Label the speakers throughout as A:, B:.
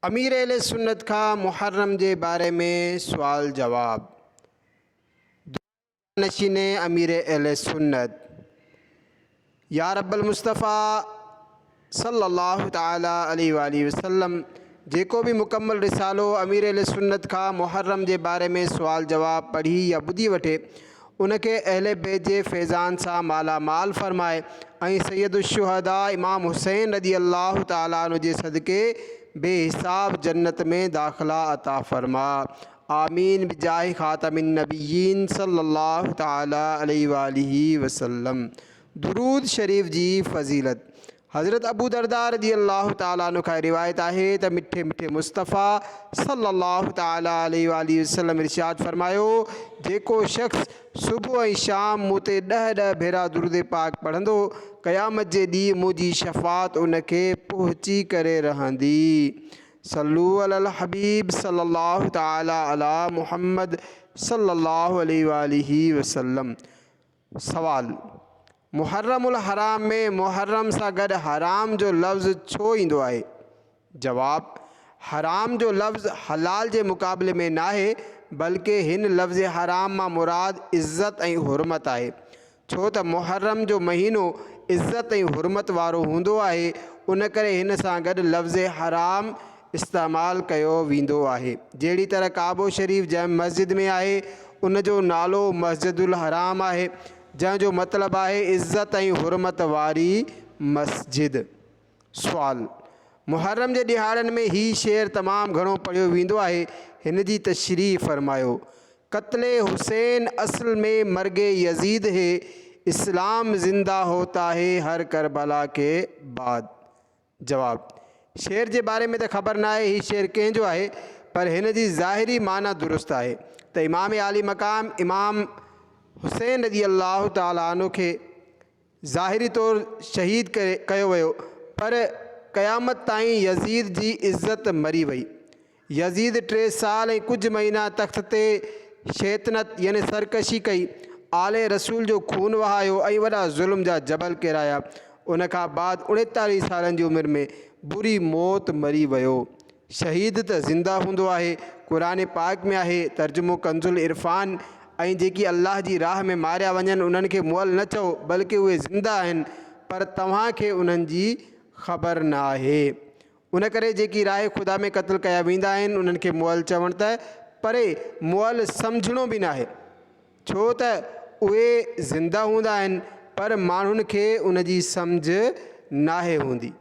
A: امير اهل سنت کان محرم جي باري ۾ سوال جواب. دعا نشين امير اهل سنت يا رب المصطفيٰ صلي الله تعالٰي عليه واٰله وسلم جيڪو به مڪمل رسالو امير اهل سنت کان محرم جي باري ۾ سوال جواب پڙهي يا ٻڌي وٺي ان کي اهل بيت جي فيضان سان مالا مال فرمائي ۽ سيد الشهداء امام حسين رضي الله تعالٰي عنه جي صدقي بي حساب جنت ۾ داخلا عطا فرما آمين بجاه خاتم النبيين صلي الله تعالٰي عليه واٰله وسلم درود شريف جي فضيلت حضرت ابو درداء رضي الله تعالٰي عنه کان روايت آهي ته مٺي مٺي مصطفيٰ صلّي الله تعالٰي عليه واٰله وسلّم ارشاد فرمايو، جيڪو شخص صبح ۽ شام مون تي ڏهه ڏهه ڀيرا درود پاڪ پڙهندو، قيامت جي ڏينهن منهنجي شفاعت ان کي پهچي ڪري رهندي. صلو علي الحبيب صلّي الله تعالٰي علي محمّد صلّي الله عليه واٰله وسلّم. سوال، محرم الحرام ۾ محرم سان گڏ حرام جو لفظ ڇو ايندو آهي؟ جواب، حرام جو لفظ حلال جي مقابلي ۾ ناهي بلڪه هن لفظ حرام مان مراد عزت ۽ حرمت آهي ڇو ته محرم جو مهينو عزت ۽ حرمت وارو هوندو آهي ان ڪري هن سان گڏ لفظ حرام استعمال ڪيو ويندو آهي. جهڙي طرح ڪعبو شريف جنهن مسجد ۾ آهي ان جو نالو مسجد الحرام آهي جنهن جو مطلب آهي عزت ۽ حرمت واري مسجد. سوال، محرم جي ڏهاڙن ۾ هي شعر تمام گهڻو پڙهيو ويندو آهي هن جي تشريح فرمايو. قتل حسين اصل ۾ مرگ يزيد هي اسلام زنده هوتا هي هر ڪربلا ڪي بعد. جواب، شعر جي باري ۾ ته خبر ناهي هي شعر ڪنهن جو آهي پر هن جي ظاهري معنيٰ درست آهي ته امام عالي مقام امام حسين رضي الله تعالٰي عنه کي ظاهري طور شهيد ڪيو ويو پر قيامت تائين يزيد جي عزت مري وئي. يزيد ٽي سال ۽ ڪجهه مهينا تخت تي شيطنت يعني سرڪشي ڪئي، آل رسول جو خون وهايو ۽ وڏا ظلم جا جبل ڪيرايا. ان کان بعد اڻيتاليهه سالن جي عمر ۾ بري موت مري ويو. شهيد ته زنده هوندو آهي، قرآن پاڪ ۾ آهي، ترجمو ڪنزالعرفان، ۽ جيڪي الله جي راهه ۾ ماريا وڃن انهن کي مئل نه چئو بلڪه اهي زنده آهن پر توهان کي انهن جي خبر نه آهي. ان ڪري جيڪي راهه خدا ۾ قتل ڪيا ويندا آهن انهن کي مئل چوڻ ته پري مئل سمجهڻو به ناهي ڇو ته اهي زنده هوندا آهن پر ماڻهن کي ان جي سمجهه ناهي هوندي.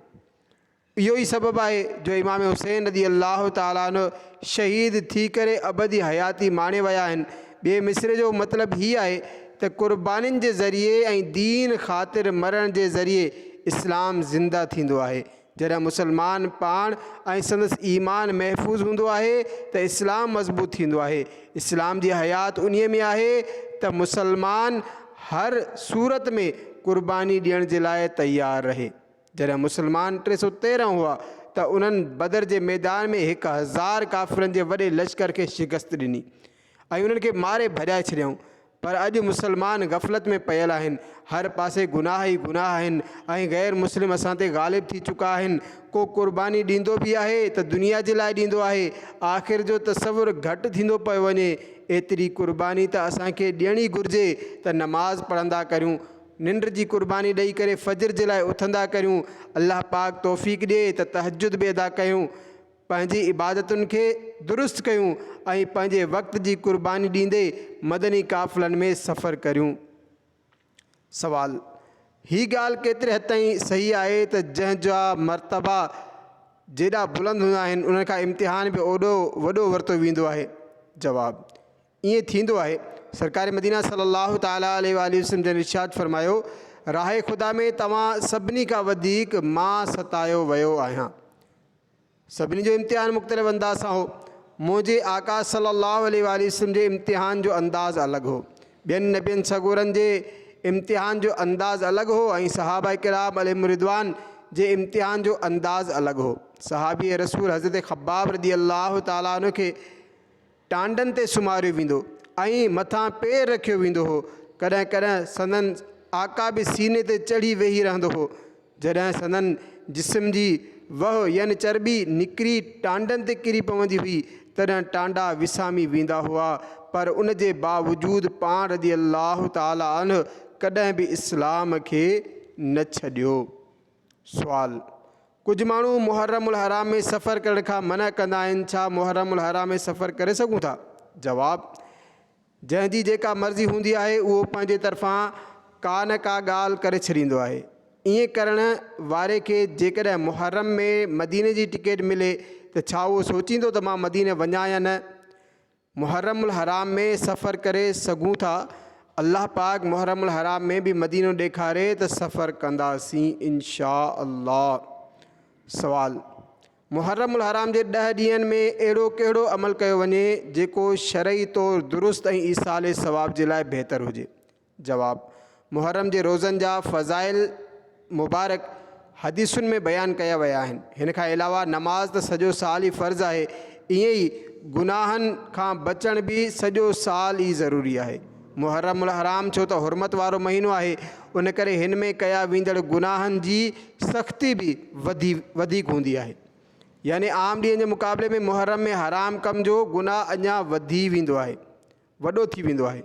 A: اهو ئي سبب آهي جو امام حسين رضي الله تعالٰي عنه شهيد ٿي ڪري ابدي حياتي ماڻي ويا آهن. ٻئي مصرعي جو مطلب هي آهي ته قربانين جي ذريعي ۽ دين خاطر مرڻ جي ذريعي اسلام زنده ٿيندو آهي. جڏهن مسلمان پاڻ ۽ سندس ايمان محفوظ هوندو آهي ته اسلام مضبوط ٿيندو آهي. اسلام جي حيات انهيء ۾ آهي ته مسلمان هر صورت ۾ قرباني ڏيڻ جي لاء تيار رهي. جڏهن مسلمان 313 هئا ته انهن بدر جي ميدان ۾ 1000 ڪافرن جي وڏي لشڪر کي شڪست ڏني. ۽ انهن کي ماري ڀڄائي ڇڏيائون. پر اڄ مسلمان غفلت ۾ پيل آهن. هر پاسي گناهه ئي گناهه آهن ۽ غير مسلم اسان تي غالب ٿي چڪا آهن. ڪو قرباني ڏيندو به آهي ته دنيا جي لاء ڏيندو آهي. آخر جو تصور گهٽ ٿيندو پيو وڃي. ايتري قرباني ته اسان کي ڏيڻي گهرجي ته نماز پڙهندا ڪريون. ننڊ جي قرباني ڏئي ڪري فجر جي لاء اٿندا ڪريون. الله پاڪ توفيق ڏئي ته تهجد به ادا ڪيون. پنهنجي عبادتن کي درست ڪيون ۽ پنهنجي وقت جي قرباني ڏيندي مدني قافلن ۾ سفر ڪريون. سوال، هي ڳالهه ڪيتري حد تائين صحيح آهي ته جنهن جا مرتبا جيڏا بلند هوندا آهن انهن کان امتحان به اوڏو وڏو ورتو ويندو آهي؟ جواب، ائين ٿيندو آهي. سرڪار مدينه صلي الله تعالٰي عليه واٰله وسلم جن ارشاد فرمايو، راهه خدا ۾ توهان سڀني کان وڌيڪ مان ستايو ويو آهيان. سڀني جو امتحان مختلف انداز سان هو. منهنجي آقا صلّي اللّٰه عليه واٰله وسلّم جي امتحان جو انداز الڳ هو. ٻين نبين سڳورن جي امتحان جو انداز الڳ هو ۽ صحابه ڪرام عليهم الرضوان جي امتحان جو انداز الڳ هو. صحابي رسول حضرت خباب رضي الله تعالٰي عنه کي ٽانڊن تي سمهاريو ويندو ۽ مٿان پير رکيو ويندو هو. ڪڏهن ڪڏهن سندن آقا به سيني تي چڙهي ويهي رهندو هو. جڏهن سندن جسم جي وهه يعني چرٻي نڪري ٽانڊن تي ڪري پوندي هئي، تڏهن ٽانڊا وسامي ويندا هئا، پر ان جي باوجود پاڻ رضي الله تعالٰي عنه ڪڏهن به اسلام کي نه ڇڏيو. سوال، ڪجهه ماڻهو محرم الحرام ۾ سفر ڪرڻ کان منع ڪندا آهن، ڇا محرم الحرام ۾ سفر ڪري سگهون ٿا؟ جواب، جنهن جي جيڪا مرضي هوندي آهي اهو پنهنجي طرفان ڪا نه ڪا ڳالهه ڪري ڇڏيندو آهي. ائين ڪرڻ واري کي جيڪڏهن محرم ۾ مديني جي ٽڪيٽ ملي ته ڇا اهو سوچيندو ته مان مديني وڃان يا نه؟ محرم الحرام ۾ سفر ڪري سگهون ٿا. الله پاڪ محرم الحرام ۾ به مدينو ڏيکاري ته سفر ڪنداسين انشاء الله. سوال، محرم الحرام جي ڏهه ڏينهن ۾ اهڙو ڪهڙو عمل ڪيو وڃي جيڪو شرعي طور درست ۽ ايصال ثواب جي لاء بهتر هجي؟ جواب، محرم جي روزن جا فضائل مبارڪ حديثن ۾ بيان ڪيا ويا آهن. هن کان علاوه نماز ته سڄو سال ئي فرض آهي، ائين ئي گناهن کان بچڻ به سڄو سال ئي ضروري آهي. محرم الحرام ڇو ته حرمت وارو مهينو آهي، ان ڪري هن ۾ ڪيا ويندڙ گناهن جي سختي به وڌي وڌيڪ هوندي آهي. يعني عام ڏينهن جي مقابلي ۾ محرم ۾ حرام ڪم جو گناهه اڃا وڌي ويندو آهي، وڏو ٿي ويندو آهي.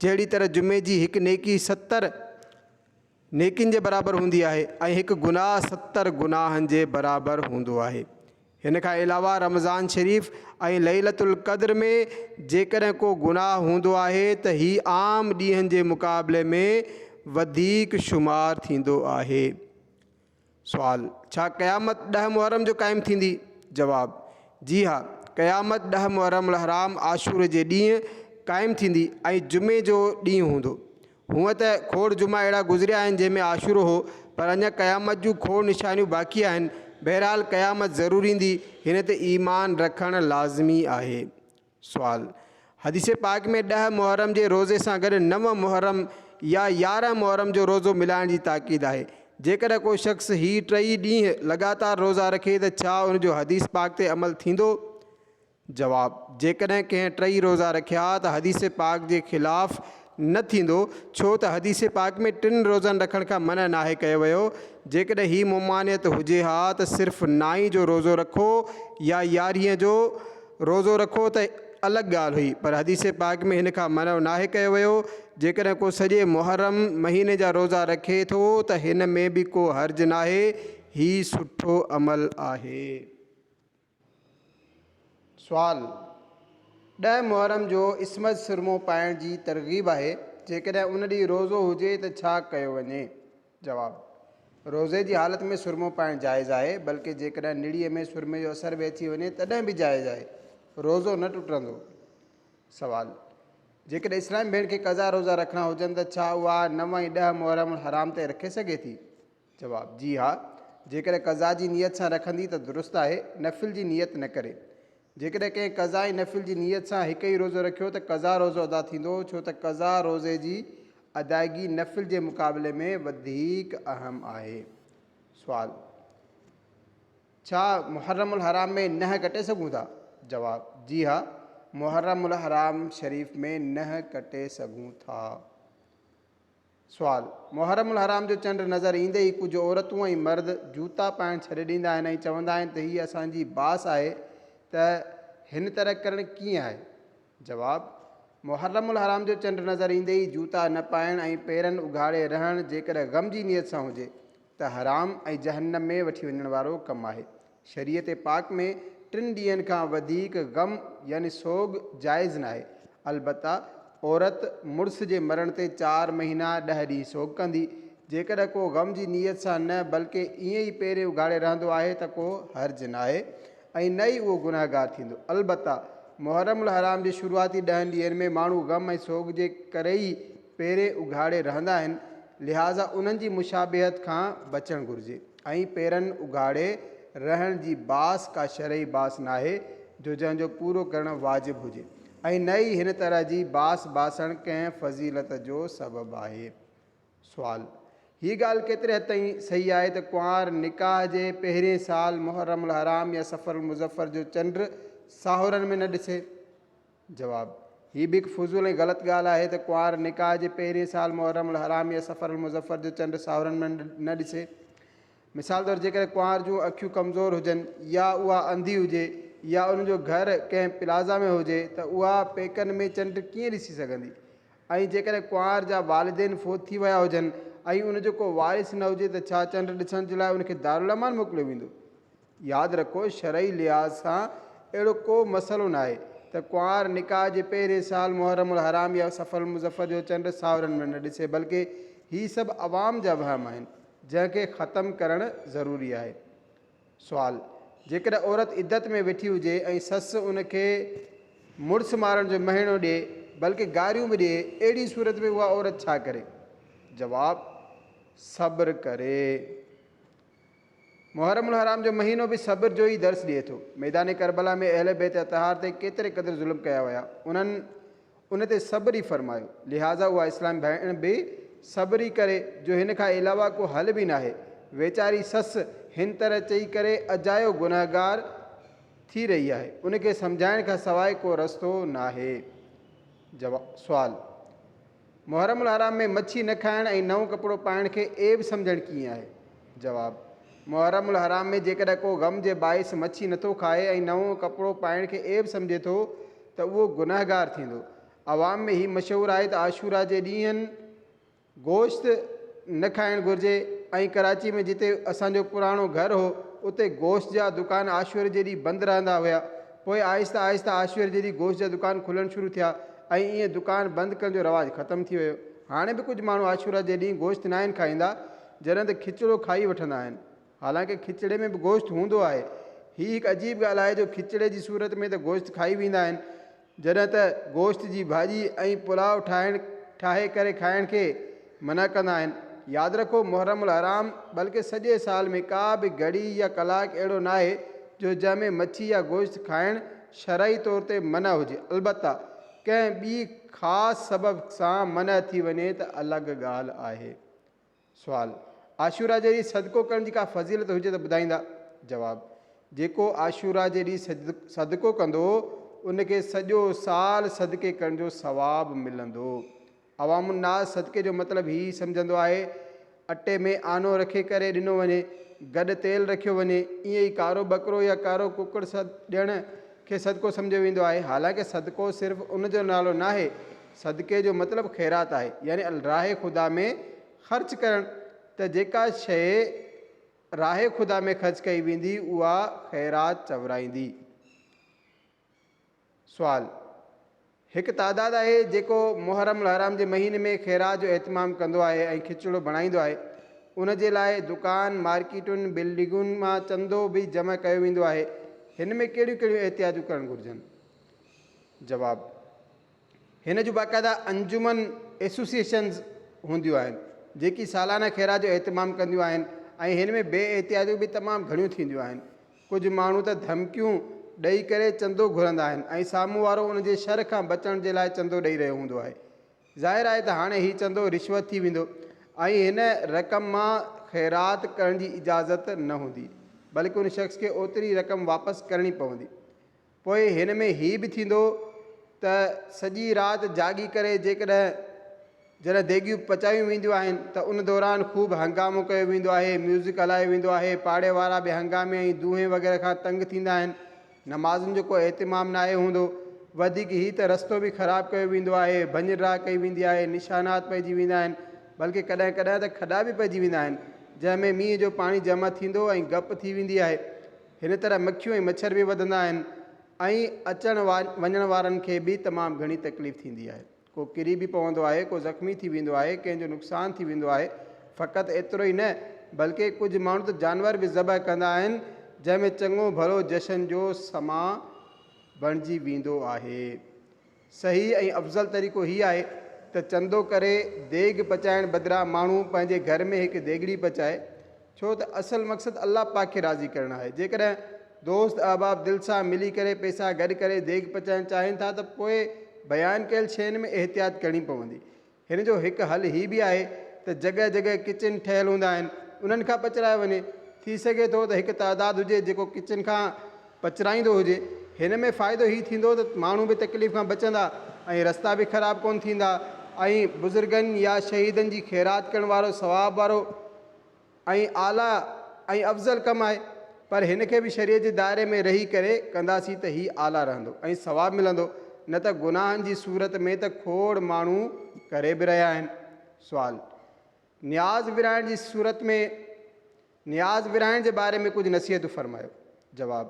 A: جهڙي طرح جمعي جي هڪ نيڪي 70 نيڪين جي برابر هوندي آهي ۽ هڪ گناهه 70 گناهن جي برابر هوندو آهي. هن کان علاوه رمضان شريف ۽ ليلة القدر ۾ جيڪڏهن ڪو گناهه هوندو آهي ته هي عام ڏينهن جي مقابلي ۾ وڌيڪ شمار ٿيندو آهي. سوال، ڇا قيامت ڏهه محرم جو قائم ٿيندي؟ جواب، جي ها، قيامت ڏهه محرم الحرام عاشور جي ڏينهن قائم ٿيندي ۽ جمعي جو ڏينهن هوندو. هونء ته کوڙ جمعا اهڙا گذريا آهن جنهن ۾ عاشورو هو، پر اڃا قيامت جون کوڙ نشانيون باقي آهن. بهرحال قيامت ضرور ايندي، هن تي ايمان رکڻ لازمي آهي. سوال، حديث پاڪ ۾ ڏهه محرم جي روزي سان گڏ نو محرم يا 11 محرم جو روزو ملائڻ جي تاڪيد آهي. جيڪڏهن ڪو شخص هي ٽئي ڏينهن لڳاتار روزا رکي ته ڇا ان جو حديث پاڪ تي عمل ٿيندو؟ جواب، جيڪڏهن ڪنهن ٽئي روزا رکيا ته حديث پاڪ جي خلاف نه ٿيندو، ڇو ته حديث پاڪ ۾ ٽن روزن رکڻ کان منع ناهي ڪيو ويو، جيڪڏهن هي ممانعت هجي ها ته صرف نائين جو روزو رکو يا يارهين جو روزو رکو ته الڳ ڳالهه هئي، پر حديث پاڪ ۾ هن کان منع ناهي ڪيو ويو، جيڪڏهن ڪو سڄي محرم مهيني جا روزا رکي ٿو ته هن ۾ به ڪو حرج ناهي، هي سٺو عمل آهي. سوال، ڏهه محرم جو اسمد سرمو پائڻ جي ترغيب آهي، جيڪڏهن ان ڏينهن روزو هجي ته ڇا ڪيو وڃي؟ جواب، روزي جي حالت ۾ سرمو پائڻ جائز آهي، بلڪه جيڪڏهن نڙيء ۾ سرمي جو اثر به اچي وڃي تڏهن به جائز آهي، روزو نه ٽٽندو. سوال، جيڪڏهن اسلامي ڀيڻ کي قضا روزا رکڻا هجن ته ڇا اها نو ۽ ڏهه محرم الحرام تي رکي سگهي ٿي؟ جواب، جي ها، جيڪڏهن قضا جي نيت سان رکندي ته درست آهي، نفل جي نيت نه ڪري. جيڪڏهن ڪنهن قضا ۽ نفل جي نيت سان هڪ ئي روزو رکيو ته قضا روزو ادا ٿيندو، ڇو ته قضا روزي جي ادائگي نفل جي مقابلي ۾ وڌيڪ اهم آهي. سوال، ڇا محرم الحرام ۾ ننهن ڪٽي سگهون ٿا؟ جواب، جي ها، محرم الحرام شريف ۾ ننهن ڪٽي سگهون ٿا. سوال، محرم الحرام جو چنڊ نظر ايندي ئي ڪجهه عورتون ۽ مرد جوتا پائڻ ڇڏي ڏيندا آهن ۽ چوندا آهن ته هي اسان جي باس آهي ته هن طرح ڪرڻ ڪيئن آهي؟ جواب، محرم الحرام جو چنڊ نظر ايندي ئي جوتا نه پائڻ ۽ پيرن اگهاڙي رهڻ جيڪڏهن غم جي نيت سان هجي ته حرام ۽ جهنم ۾ وٺي وڃڻ وارو ڪم آهي. شريعت پاڪ ۾ ٽن ڏينهن کان وڌيڪ غم يعني سوڳ جائز ناهي. البته عورت مڙس جي مرڻ تي چار مهينا ڏهه ڏينهن سوڳ ڪندي. جيڪڏهن ڪو غم جي نيت سان نه بلڪه ائين ئي پيرين اگهاڙي رهندو آهي ته ڪو حرج ناهي ۽ نه ئي اهو گنهگار ٿيندو. البته محرم الحرام جي شروعاتي ڏهن ڏينهن ۾ ماڻهو غم ۽ سوڳ جي ڪري ئي پيرين اگهاڙي رهندا آهن، لهٰذا انهن جي مشابهت کان بچڻ گهرجي. ۽ پيرن اگهاڙي رهڻ جي باس ڪا شرعي باس ناهي جو جنهن جو پورو ڪرڻ واجب هجي ۽ نه ئي هن طرح جي باس باسڻ ڪنهن فضيلت جو سبب آهي. سوال، هيء ڳالهه ڪيتري حد تائين صحيح آهي ته ڪنوار نڪاح جي پهرين سال محرم الحرام يا صفر المظفر جو چنڊ ساهورن ۾ نه ڏسي؟ جواب، هي به هڪ فضول ۽ غلط ڳالهه آهي ته ڪنوار نڪاح جي پهرين سال محرم الحرام يا صفر المظفر جو چنڊ ساهرن ۾ نه ڏسي. مثال طور جيڪڏهن ڪنوار جون اکيون ڪمزور هجن يا اها انڌي هجي يا ان جو گهر ڪنهن پلازا ۾ هجي ته اها پيڪن ۾ چنڊ ڪيئن ڏسي سگهندي؟ ۽ جيڪڏهن ڪنوار جا والدين فوت ٿي ويا هجن ۽ ان جو ڪو وارث نه هجي ته ڇا چنڊ ڏسڻ جي لاء ان کي دارالامان موڪليو ويندو؟ ياد رکو شرعي لحاظ سان اهڙو ڪو مسئلو ناهي ته ڪنوار نڪاح جي پهرين سال محرم الحرام يا صفر المظفر جو چنڊ ساهرن ۾ نه ڏسي بلڪه هي سڀ عوام جا وهم آهن جنهن کي ختم ڪرڻ ضروري آهي. سوال، جيڪڏهن عورت عدت ۾ ويٺي هجي ۽ سس ان کي مڙس مارڻ جو مهڻو ڏئي بلڪه گاريون به ڏئي اهڙي صورت ۾ اها عورت ڇا ڪري؟ جواب، صبر ڪري. محرم الحرام جو مهينو به صبر جو ئي درس ڏئي ٿو. ميدان ڪربلا ۾ اهل بيت اطهار تي ڪيتري قدر ظلم ڪيا ويا، انهن ان تي صبر ئي فرمايو. لهٰذا اها اسلامي ڀيڻ به صبر ئي ڪري جو هن کان علاوه ڪو حل به ناهي. ويچاري سس هن طرح چئي ڪري اجايو گنهگار ٿي رهي آهي. ان کي سمجهائڻ کان سواء ڪو رستو ناهي. جواب، سوال. محرم الحرام ۾ مڇي نه کائڻ ۽ نئون ڪپڙو پائڻ کي عيب سمجهڻ ڪيئن آهي؟ جواب، محرم الحرام ۾ جيڪڏهن ڪو غم جي باعث مڇي نٿو کائي ۽ نئون ڪپڙو پائڻ کي عيب سمجهي ٿو ته اهو گنهگار ٿيندو. عوام ۾ هي مشهور آهي ته عاشورا جي ڏينهن گوشت نه کائڻ گهرجي ۽ ڪراچي ۾ جتي اسان جو پراڻو گهر هو اتي گوشت جا دڪان عاشوري جي ڏينهن بند رهندا هيا پوء آهستي آهستي عاشوري جي ڏينهن گوشت جا دڪان کلڻ شروع ٿيا ۽ ائين دڪان بند ڪرڻ جو رواج ختم ٿي ويو. هاڻي به ڪجهه ماڻهو عاشورا جي ڏينهن گوشت ناهن کائيندا، جڏهن ته کچڙو کائي وٺندا آهن. حالانڪه کچڙي ۾ به گوشت هوندو آهي. هي هڪ عجيب ڳالهه آهي جو کچڙي جي صورت ۾ ته گوشت کائي ويندا آهن، جڏهن ته گوشت جي ڀاڄي ۽ پلاء ٺاهڻ ٺاهي ڪري کائڻ کي منع ڪندا آهن. ياد رکو محرم الحرام بلڪه سڄي سال ۾ ڪا به گهڙي يا ڪلاڪ اهڙو ناهي جو جنهن ۾ مڇي يا گوشت کائڻ شرعي طور تي منع هجي البته ڪنهن ٻي خاص سبب سان منع ٿي وڃي ته الڳ ڳالهه آهي. سوال، عاشورا جي ڏينهن صدقو ڪرڻ جي ڪا فضيلت هجي ته ٻڌائيندا؟ جواب، جيڪو عاشورا جي ڏينهن صدقو ڪندو ان کي سڄو سال صدقي ڪرڻ جو ثواب ملندو. عوام الناس صدقي جو مطلب هي سمجهندو آهي اٽي ۾ آنو رکي ڪري ڏنو وڃي، گڏ تيل رکيو وڃي، ائين ئي ڪارو ٻڪرو يا ڪارو ڪڪڙ ڏيڻ کي صدقو سمجهيو ويندو آهي، حالانڪه صدقو صرف ان جو نالو ناهي، صدقي جو مطلب خيرات آهي، يعني راهه خدا ۾ خرچ ڪرڻ، ته جيڪا شيء راهه خدا ۾ خرچ ڪئي ويندي اها خيرات چورائيندي. سوال، هڪ تعداد آهي جيڪو محرم الحرام جي مهيني ۾ خيرات جو اهتمام ڪندو آهي ۽ کچڙو بڻائيندو آهي. ان جي لاء دڪان، مارڪيٽن، بلڊنگن مان چندو به جمع ڪيو ويندو آهي. هن ۾ ڪهڙيون ڪهڙيون احتياطون ڪرڻ گهرجن؟ جواب، هن جون باقاعده انجمن، Associations، هونديون آهن، جيڪي سالانه خيرات جو اهتمام ڪنديون آهن ۽ هن ۾ بي احتياطيون به تمام گهڻيون ٿينديون آهن. ڪجهه ماڻهو ته ڌمڪيون ڏئي ڪري چندو گهرندا آهن ۽ سامهون وارو ان جي شر کان بچڻ جي لاء چندو ڏئي رهيو هوندو آهي. ظاهر آهي ته هاڻي هي چندو رشوت ٿي ويندو ۽ هن رقم مان خيرات ڪرڻ جي اجازت نه هوندي بلڪه ان شخص کي اوتري رقم واپس ڪرڻي پوندي. پوء هن ۾ هي به ٿيندو ته سڄي رات جاڳي ڪري جيڪڏهن جڏهن ديڳيون پچايون وينديون آهن ته ان دوران خوب هنگامو ڪيو ويندو آهي، ميوزڪ هلايو ويندو آهي، پاڙي وارا به هنگامي ۽ دونهين وغيره کان تنگ ٿيندا آهن، نمازن جو ڪو اهتمام ناهي هوندو، وڌيڪ هي ته رستو به خراب ڪيو ويندو آهي، ڀڃ ڊاهه ڪئي ويندي آهي، نشانات پئجي ويندا آهن، بلڪه ڪڏهن ڪڏهن ته کڏا به پئجي ويندا آهن، جنهن ۾ مينهن جو پاڻي جمع ٿيندو ۽ گپ ٿي ويندي آهي. هن طرح مکيون ۽ مڇر به وڌندا آهن ۽ اچڻ وڃڻ وارن کي به تمام گهڻي تڪليف ٿيندي آهي. ڪو ڪري به پوندو آهي، ڪو زخمي ٿي ويندو آهي، ڪنهن جو نقصان ٿي ويندو آهي. فقط ايترو ئي نه بلڪه ڪجهه ماڻهو ته جانور به ذبح ڪندا آهن، جنهن ۾ چڱو ڀلو جشن جو سما بڻجي ويندو آهي. صحيح ۽ افضل طريقو هي آهي ته چندو ڪري ديڳ پچائڻ بدران ماڻهو پنهنجي گهر ۾ هڪ ديڳڙي پچائي، ڇو ته اصل مقصد الله پاڪ کي راضي ڪرڻ آهي. جيڪڏهن دوست احباب دل سان ملي ڪري پئسا گڏ ڪري ديڳ پچائڻ چاهين ٿا ته پوء بيان ڪيل شين ۾ احتياط ڪرڻي پوندي. هن جو هڪ حل هي به آهي ته جڳهه جڳهه ڪچن ٺهيل هوندا آهن انهن کان پچرايو وڃي. ٿي سگهي ٿو ته هڪ تعداد هجي جيڪو ڪچن کان پچرائيندو هجي. هن ۾ فائدو هي ٿيندو ته ماڻهو به تڪليف کان بچندا ۽ رستا به خراب ڪونه ٿيندا ۽ بزرگن يا شهيدن جي خيرات ڪرڻ وارو ثواب وارو ۽ اعليٰ ۽ افضل ڪم آهي، پر هن کي به شريعت جي دائري ۾ رهي ڪري ڪنداسين ته هي اعليٰ رهندو ۽ ثواب ملندو، نه ته گناهن جي صورت ۾ ته کوڙ ماڻهو ڪري به رهيا آهن. سوال، نياز ورهائڻ جي صورت ۾ نياز ورهائڻ جي باري ۾ ڪجهه نصيحتون فرمايو. جواب،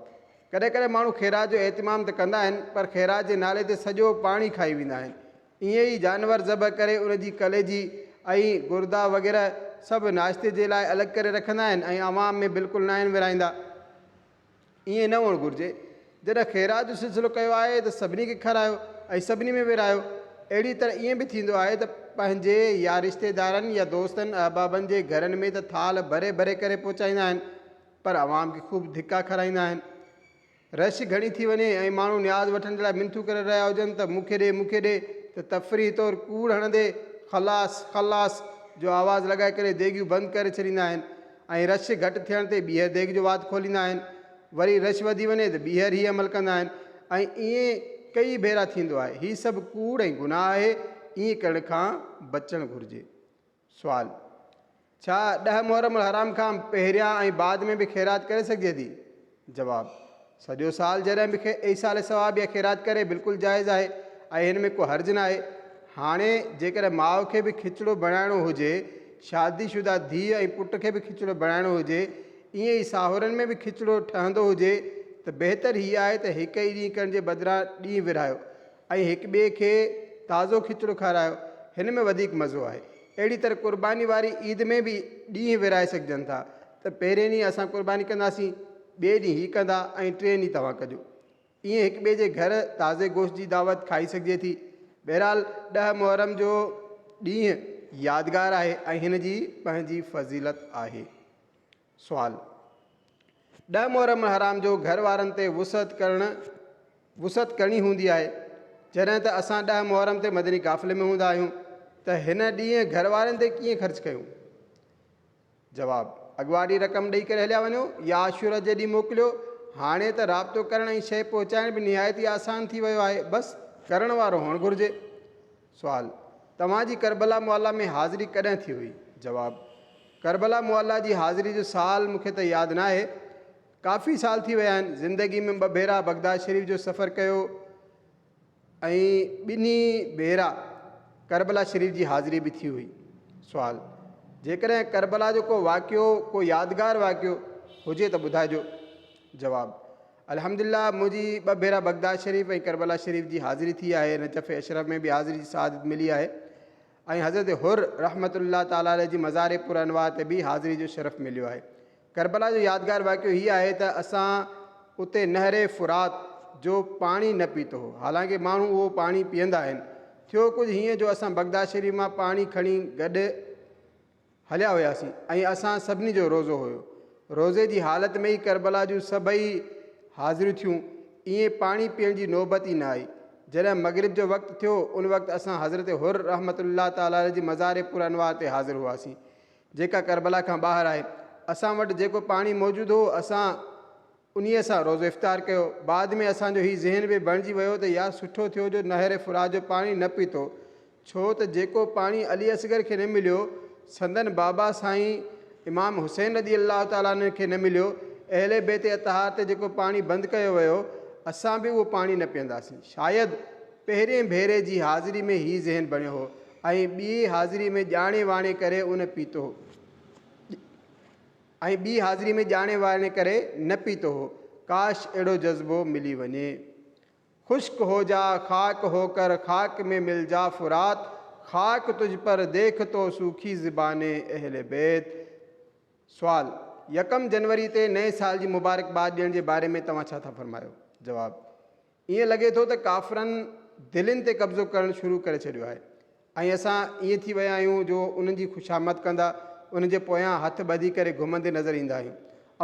A: ڪڏهن ڪڏهن ماڻهو خيرات جو اهتمام ته ڪندا آهن پر خيرات جي نالي تي سڄو پاڻي کائي ويندا آهن. ائين ئي جانور ذبح ڪري ان جي ڪليجي ۽ گردا وغيره سڀ ناشتي جي لاء الڳ ڪري رکندا آهن ۽ عوام ۾ بلڪل ناهن ورهائيندا. ائين نه هئڻ گهرجي. جڏهن خيرات جو سلسلو ڪيو آهي ته سڀني کي کارايو ۽ سڀني ۾ ورهايو. اهڙي طرح ائين به ٿيندو آهي ته پنهنجي يا رشتيدارن يا دوستن احبابن جي گهرن ۾ ته ٿالهه ڀري ڀري ڪري پهچائيندا آهن پر عوام کي خوب ڌڪا کارائيندا آهن. رش گهڻي ٿي وڃي ۽ ماڻهو نياز وٺڻ جي لاء منٿون ڪري رهيا هجن ته مون کي ڏي مون کي ڏي ته تفريح طور ڪوڙ هڻندي خلاص خلاص جو آواز لڳائي ڪري ديڳيون بند ڪري ڇڏيندا آهن ۽ رش گهٽ ٿيڻ تي ٻيهر ديڳ جو وات کوليندا آهن. وري رش وڌي وڃي ته ٻيهر هي عمل ڪندا آهن ۽ ائين ڪيئي ڀيرا ٿيندو آهي. هي سڀ ڪوڙ ۽ گناهه آهي، ائين ڪرڻ کان بچڻ گهرجي. سوال، ڇا ڏهه محرم الحرام کان پهريان ۽ بعد ۾ به خيرات ڪري سگهجي ٿي؟ جواب، سڄو سال جڏهن به ايصال ثواب يا خيرات ڪري بلڪل جائز آهي ۽ هن ۾ ڪو حرج ناهي. هاڻي جيڪڏهن ماء کي به کچڙو بڻائڻو هجي، شادي شده ڌيء ۽ پٽ کي به کچڙو بڻائڻو هجي، ائين ئي ساهورن ۾ به کچڙو ٺهندو هجي ته بهتر هي آهي ته هڪ ئي ڏينهن ڪرڻ جي بدران ڏينهن ورهايو ۽ هڪ ٻئي کي تازو کچڙو کارايو، هن ۾ وڌيڪ مزو آهي. اهڙي طرح قرباني واري عيد ۾ به ڏينهن ورهائي سگهجن ٿا ته پهرين ڏينهن اسان قرباني ڪنداسين، ٻئي ڏينهن هي ڪندا ۽ ٽئين ڏينهن توهان ڪجو. ائين هڪ ٻئي جي گهر تازي گوشت جي دعوت کائي سگهجي ٿي. بهرحال ڏهه محرم جو ڏينهن يادگار آهي ۽ هن جي پنهنجي فضيلت آهي. سوال، ڏهه محرم الحرام جو گهر وارن تي وسعت ڪرڻ وسعت ڪرڻي هوندي آهي، جڏهن ته اسان ڏهه محرم تي مدني قافلي ۾ هوندا آهيون ته هن ڏينهن گهر وارن تي ڪيئن خرچ ڪيون؟ جواب، اڳواٽي رقم ڏئي ڪري هليا وڃو يا عاشورا جي ڏينهن موڪليو، هاڻي ته رابطو ڪرڻ ۽ شيء پهچائڻ به نهايت ئي آسان ٿي ويو آهي، بس ڪرڻ وارو هئڻ گهرجي. سوال، توهان جي ڪربلا معليٰ ۾ حاضري ڪڏهن ٿي هئي؟ جواب، ڪربلا معليٰ جي حاضري جو سال مون کي ته ياد ناهي، ڪافي سال ٿي ويا آهن، زندگي ۾ ٻه ڀيرا بغداد شريف جو سفر ڪيو ۽ ٻنهي ڀيرا ڪربلا شريف جي حاضري به ٿي هئي. سوال، جيڪڏهن ڪربلا جو ڪو واقعو، ڪو يادگار واقعو هجي ته ٻڌائجو؟ جواب، الحمدلله منهنجي ٻه ڀيرا بغداد شريف ۽ ڪربلا شريف جي حاضري ٿي آهي، نجف اشرف ۾ به حاضري جي سعادت ملي آهي ۽ حضرت حر رحمة الله تعالٰي عليه جي مزار پر انوار تي به حاضري جو شرف مليو آهي. ڪربلا جو يادگار واقعو هي آهي ته اسان اتي نهر فرات جو پاڻي نه پيتو هو، حالانڪه ماڻهو اهو پاڻي پيئندا آهن. ٿيو ڪجهه هيئن جو اسان بغداد شريف مان پاڻي کڻي گڏ هليا هياسين ۽ اسان سڀني جو روزو هيو. روزي جي حالت ۾ ئي ڪربلا جون سڀئي حاضريون ٿيون، ائين پاڻي پيئڻ جي نوبت ئي نه آئي. جڏهن مغرب جو وقت ٿيو، ان وقت اسان حضرت حر رحمة الله تعالٰي عليه جي مزار پرانوار تي حاضر هئاسين، جيڪا ڪربلا کان ٻاهر آهي. اسان وٽ جيڪو پاڻي موجود هو، اسان انهيء سان روزو افطار ڪيو. بعد ۾ اسان جو هي ذهن به بڻجي ويو ته يار سٺو ٿيو جو نهر فرات جو پاڻي نه پيتو، ڇو ته جيڪو پاڻي علي اصغر کي نه مليو، سندن بابا سائين امام حسين رضي الله تعالٰي عنه کي نه مليو، اهل بيت اطهار تي جيڪو پاڻي بند ڪيو ويو، اسان به اهو پاڻي نه پيئنداسين. شايد پهرين ڀيري جي حاضري ۾ هي ذهن بڻيو هو ۽ ٻي حاضري ۾ ڄاڻي واڻي ڪري ان پيتو هو. ۽ ٻي حاضري ۾ ڄاڻي واڻي ڪري نه پيتو هو. ڪاش اهڙو جذبو ملي وڃي. خشڪ هو جا خاڪ هو ڪر خاڪ ۾ مل جا فرات خاڪ تجھ پر ديک تو سوکي زبان اهل بيت. سوال، يڪم جنوري تي نئين سال جي مبارڪباد ڏيڻ جي باري ۾ توهان ڇا ٿا فرمايو؟ جواب، ائين لڳي ٿو ته ڪافرن دلين تي قبضو ڪرڻ شروع ڪري ڇڏيو آهي ۽ اسان ائين ٿي ويا آهيون جو انهن جي خوشامد ڪندا انهن جي پويان هٿ ٻڌي ڪري گهمندي نظر ايندا آهيون.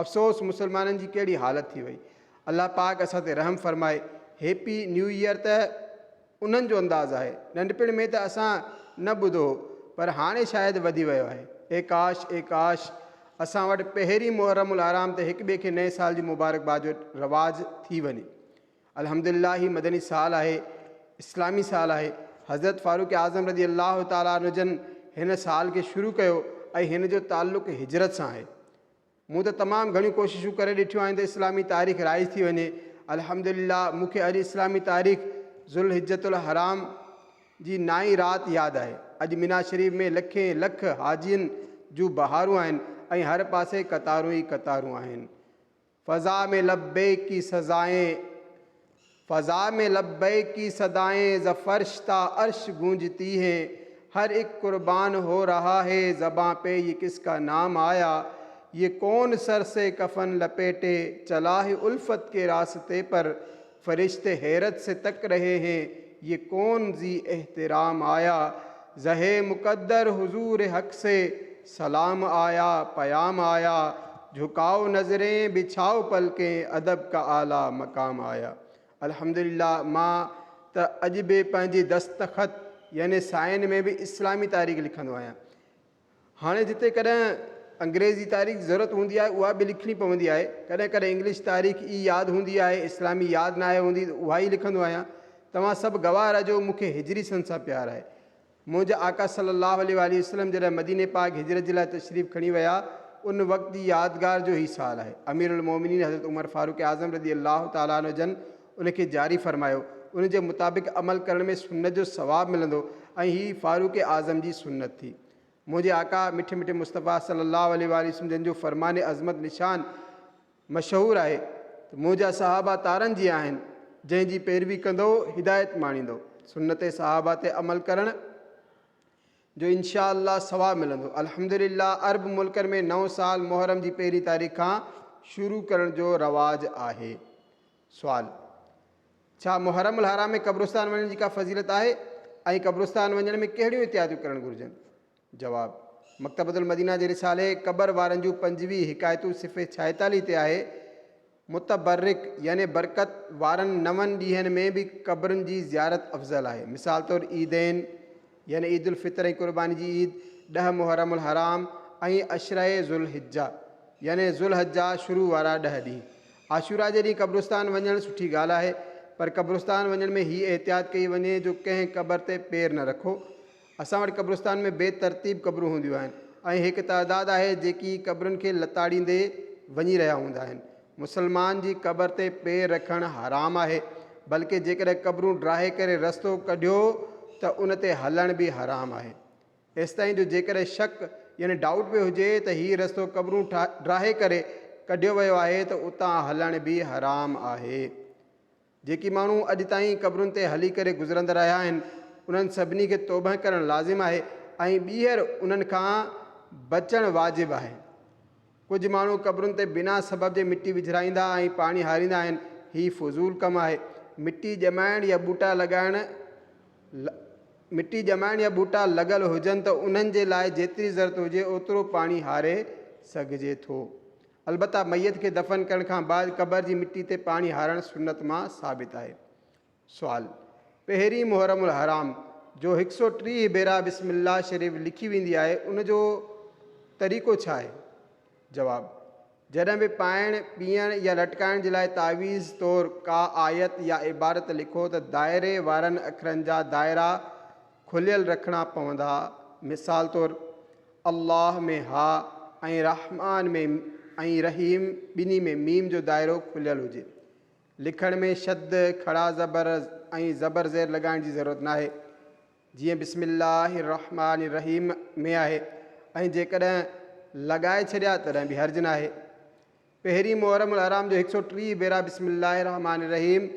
A: افسوس مسلمانن جي ڪهڙي حالت ٿي وئي. الله پاڪ اسان تي رحم فرمائي. هيپي نيو ايئر ته انهن جو انداز آهي. ننڍپڻ ۾ ته اسان نه ٻڌو هو پر هاڻي شايد وڌي ويو آهي. اي ڪاش اي ڪاش اسان وٽ پهرين محرم الحرام تي هڪ ٻئي کي نئين سال جي مبارڪباد جو رواج ٿي وڃي. الحمدلله هي مدني سال آهي، اسلامي سال آهي. حضرت فاروق اعظم رضي الله تعالٰي عنه جن هن سال کي شروع ڪيو ۽ هن جو تعلق هجرت سان آهي. مون ته تمام گهڻيون ڪوششون ڪري ڏٺيون آهن ته اسلامي تاريخ رائج ٿي وڃي. الحمدلله مون کي اڄ اسلامي تاريخ ذوالحجة الحرام جي نائين رات ياد آهي. اڄ منيٰ شريف ۾ لکين لک حاجين جون بهارون آهن ۽ هر پاسي قطارون ئي قطارون آهن. فضا ۾ لبيڪ ڪي سزائين فضا ۾ لبيڪ ڪي صدائين ز فرش تا عرش گونجتي هين هر ايڪ قربان هو رها هي زبان پي يه ڪس ڪا نام آيا يه ڪون سر سي ڪفن لپيٽي چلا هي الفت ڪي راستي پر فرشتي حيرت سي تڪ رهي هين يه ڪون ذي احترام آيا زهي مقدر حضور حق سي سلام آيا پيام آيا جهڪائو نظرين بڇائو پلڪين ادب ڪا اعليٰ مقام آيا الحمدلله مان ته اڄ به پنهنجي دستخط يعني سائن ۾ به اسلامي تاريخ لکندو آهيان هاڻي جتي ڪڏهن انگريزي تاريخ جي ضرورت هوندي آهي اها به لکڻي پوندي آهي ڪڏهن ڪڏهن انگلش تاريخ ئي ياد هوندي آهي اسلامي ياد ناهي هوندي ته اها ئي لکندو آهيان توهان سڀ گواهه رهجو مون کي هجري سن سان پيار آهي منهنجا آقا صلّي اللّٰه عليه واٰله وسلّم جڏهن مديني پاڪ هجرت جي لاء تشريف کڻي ويا، ان وقت جي يادگار جو هي سال آهي. امير المومنين حضرت عمر فاروق اعظم رضي الله تعالٰي عنه جن ان کي جاري فرمايو، ان جي مطابق عمل ڪرڻ ۾ سنت جو ثواب ملندو ۽ هي فاروق اعظم جي سنت ٿي. منهنجي آقا مٺي مٺي مصطفيٰ صلّي اللّٰه عليه واٰله وسلّم جن جو فرمان عظمت نشان مشهور آهي ته منهنجا صحابه تارن جيان آهن، جنهن جي پيروي ڪندو هدايت ماڻيندو. سنت صحابه تي عمل ڪرڻ جو انشاء الله ثواب ملندو. الحمدلله عرب ملڪن ۾ نئون سال محرم جي پهرين تاريخ کان شروع ڪرڻ جو رواج آهي. سوال، ڇا محرم الحرام ۾ قبرستان وڃڻ جي ڪا فضيلت آهي ۽ قبرستان وڃڻ ۾ ڪهڙيون احتياطون ڪرڻ گهرجن؟ جواب، مڪتبة المدينه جي رسالي قبر وارن جون 25 حڪايتون صفحي 46 تي آهي، متبرڪ يعني برڪت وارن نون ڏينهن ۾ به قبرن جي زيارت افضل آهي. مثال طور عيدين يعني عيد الفطر ۽ قرباني جي عيد، ڏهه محرم الحرام ۽ عشره ذوالحجه يعني ذوالحجه شروع وارا ڏهه ڏينهن. عاشورا جي ڏينهن قبرستان وڃڻ سٺي ڳالهه آهي پر قبرستان وڃڻ ۾ هي احتياط ڪئي وڃي جو ڪنهن قبر تي پير نه رکو. اسان وٽ قبرستان ۾ بي ترتيب قبرون هونديون آهن ۽ هڪ تعداد آهي جيڪي قبرن کي لتاڙيندي وڃي رهيا هوندا آهن. مسلمان جي قبر تي پير رکڻ حرام آهي بلڪه جيڪڏهن قبرون ڊاهي ڪري رستو ڪڍيو ته ان تي هلڻ به حرام آهي. ايستائين جو جيڪڏهن شڪ يعني ڊائوٽ به هجي ته هي رستو قبرون ڊاهي ڪري ڪڍيو ويو آهي ته اتان هلڻ به حرام آهي. جيڪي ماڻهو اڄ تائين قبرن تي هلي ڪري گذرندا رهيا آهن، انهن سڀني کي توبهه ڪرڻ لازم آهي ۽ ٻيهر انهن کان بچڻ واجب آهي. ڪجهه ماڻهو قبرن تي بنا سبب جي مٽي وجهرائيندا ۽ پاڻي هاريندا آهن، هي فضول ڪم آهي. مٽي ڄمائڻ يا ٻوٽا لڳائڻ مٽي ڄمائڻ يا ٻوٽا لڳل هجن ته انهن جي لاء جيتري ضرورت هجي اوترو پاڻي هاري سگهجي ٿو. البته ميت کي دفن ڪرڻ کان بعد قبر جي مٽي تي پاڻي هارڻ سنت مان ثابت آهي. سوال، پهرين محرم الحرام جو هڪ سؤ 30 ڀيرا بسم الله شريف لکي ويندي آهي ان جو طريقو ڇا آهي؟ جواب، جڏهن به پائڻ، پيئڻ يا لٽڪائڻ جي لاء تعويذ طور ڪا آيت يا عبارت لکو ته دائري وارن اکرن جا دائرا کليل رکڻا پوندا مثال طور الله ۾ ها ۽ رحمان ۾ ۽ رحيم ٻنهي ۾ ميم جو دائرو کليل هجي. لکڻ ۾ شد، کڙا زبر ۽ زبر زير لڳائڻ جي ضرورت ناهي. جيئن بسم الله الرحمٰن الرحيم ۾ آهي ۽ جيڪڏهن لڳائي ڇڏيا تڏهن به حرج ناهي. پهرين محرم الحرام جو هڪ سؤ 30 ڀيرا بسم الله الرحمٰن الرحيم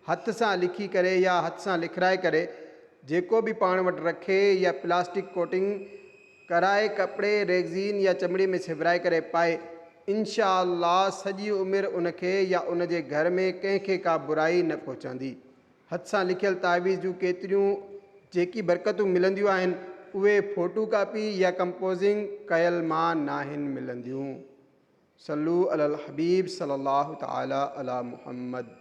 A: هٿ سان لکي ڪري يا هٿ سان لکرائي ڪري جيڪو به پاڻ وٽ رکي يا پلاسٽڪ ڪوٽنگ ڪرائي ڪپڙي، ريگزين يا چمڙي ۾ سبرائي ڪري پائي انشاء الله سڄي عمر ان کي يا ان جي گهر ۾ ڪنهن کي ڪا برائي نه پهچندي. هٿ سان لکيل تعويذ جون ڪيتريون جيڪي برڪتون ملنديون آهن اهي فوٽو ڪاپي يا ڪمپوزنگ ڪيل مان ناهن ملنديون. صلو علی الحبيب صلي الله تعالي علی محمد.